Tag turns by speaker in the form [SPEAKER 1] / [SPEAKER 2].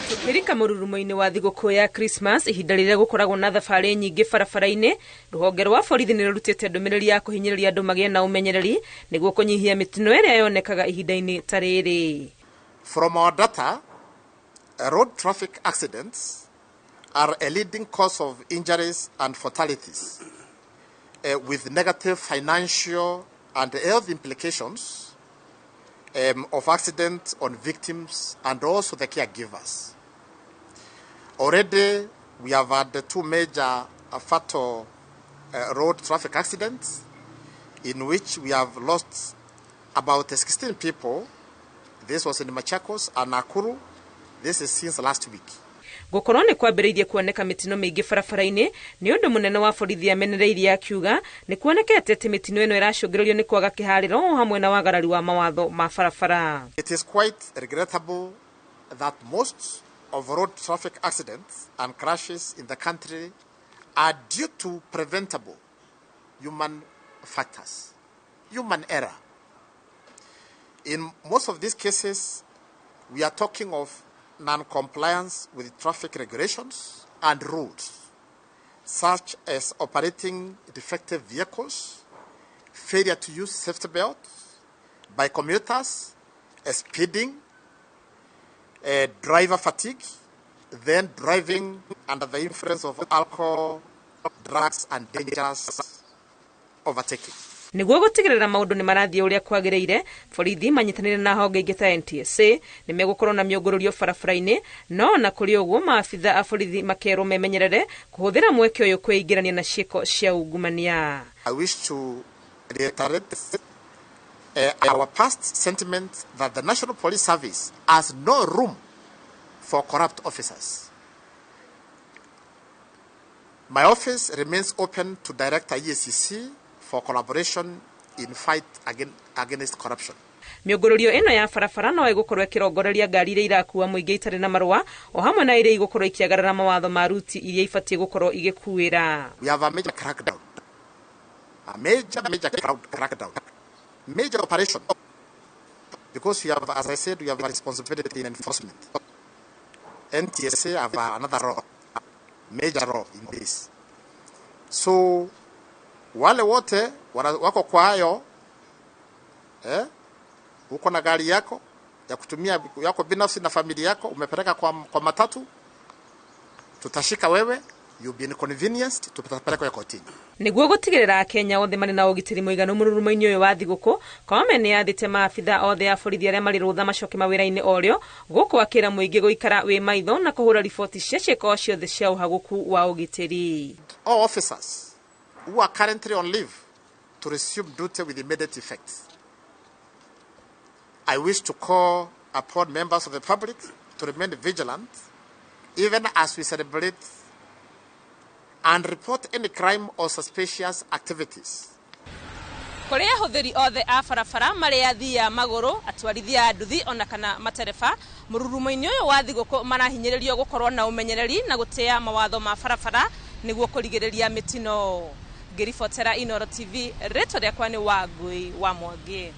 [SPEAKER 1] Tukĩrika mũrurumo-inĩ wa thigũkũ ya Christmas, ihinda rĩrĩa gũkoragwo na thabarĩ nyingĩ barabara-inĩ, rũhonge rwa borithi nĩ rũrutĩte ndũmĩrĩri ya kũhinyĩrĩria andũ magĩe na ũmenyereri nĩguo kũnyihia mĩtino ĩrĩa yonekaga ihinda-inĩ ta rĩrĩ.
[SPEAKER 2] From our data, road traffic accidents are a leading cause of injuries and fatalities, with negative financial and health implications of accidents on victims and also the caregivers. Already, we have had the two major fatal road traffic accidents in which we have lost about 16 people. This was in Machakos and Nakuru. This is since last week.
[SPEAKER 1] Gũkorwo nĩ kwambĩrĩirie kuoneka mĩtino mĩingĩ barabara-inĩ nĩ ũndũ mũnene wa borithi amenereirie, akiuga nĩ kuonekete atĩ mĩtino ĩno ĩracũngĩrĩrio nĩ kwaga kĩharĩro o hamwe na wagarari wa mawatho ma barabara.
[SPEAKER 2] It is quite regrettable that most of road traffic accidents and crashes in the country are due to preventable human factors, human error. In most of these cases, we are talking of non-compliance with traffic regulations and rules, such as operating defective vehicles, failure to use safety belts by commuters, speeding, driver fatigue, then driving under the influence of alcohol, drugs, and dangerous overtaking.
[SPEAKER 1] Nĩguo gũtigĩrĩra maũndũ nĩ marathiĩ ũrĩa kwagĩrĩire, borithi manyitanĩire na honge ingĩ ta NTSA nĩ megũkorwo na mĩũngũrũrio barabara-inĩ. No ona kũrĩ ũguo, maabitha a borithi makerwo memenyerere kũhũthĩra mweke ũyũ kwĩingĩrania na ciĩko cia ungumania.
[SPEAKER 2] I wish to reiterate our past sentiment that the National Police Service has no room for corrupt officers. My office remains open to Director EACC for collaboration in fight against corruption.
[SPEAKER 1] Mĩũngũrũrio ĩno ya barabara no ĩgũkorwo ĩkĩrongoreria ngari iria irakua mũingĩ itarĩ na marũa o hamwe na iria igũkorwo ikĩagarara mawatho ma ruti iria ibatiĩ gũkorwo igĩkuĩra.
[SPEAKER 2] We have a major crackdown, a major, major crackdown, major operation. Because we have, as I said, we have a responsibility in enforcement. NTSA have another role, major role in this. So wale wote wako kwa hayo, uko na gari yako ya kutumia yako binafsi na familia yako, umepeleka kwa matatu, tutashika wewe, you'll be inconvenienced, tutapeleka kotini.
[SPEAKER 1] Nĩguo gũtigĩrĩra Akenya othe marĩ na ũgitĩri mũiganu mũrurumo-inĩ ũyũ wa thigũkũ, Koome nĩ yathĩte maabitha othe a borithi arĩa marĩ rũtha macoke mawĩra-inĩ orĩo, gũkũ akĩra mũingĩ gũikara wĩ maitho na kũhũra riboti cia ciĩko ciothe cia ũhagũku wa ũgitĩri.
[SPEAKER 2] All officers who are currently on leave to resume duty with immediate effect. I wish to call upon members of the public to remain vigilant even as we celebrate and report any crime or suspicious activities.
[SPEAKER 1] Kũrĩ ahũthĩri othe a barabara, marĩ athii a magũrũ, atwarithia a nduthi ona kana matereba, mũrurumo-inĩ ũyũ wa thigũkũ marahinyĩrĩrio gũkorwo na ũmenyereri na gũtĩa mawatho ma barabara nĩguo kũrigĩrĩria mĩtino. Ngĩribotera Inooro TV, rĩtwa rĩakwa nĩ Wangui wa Mwangi.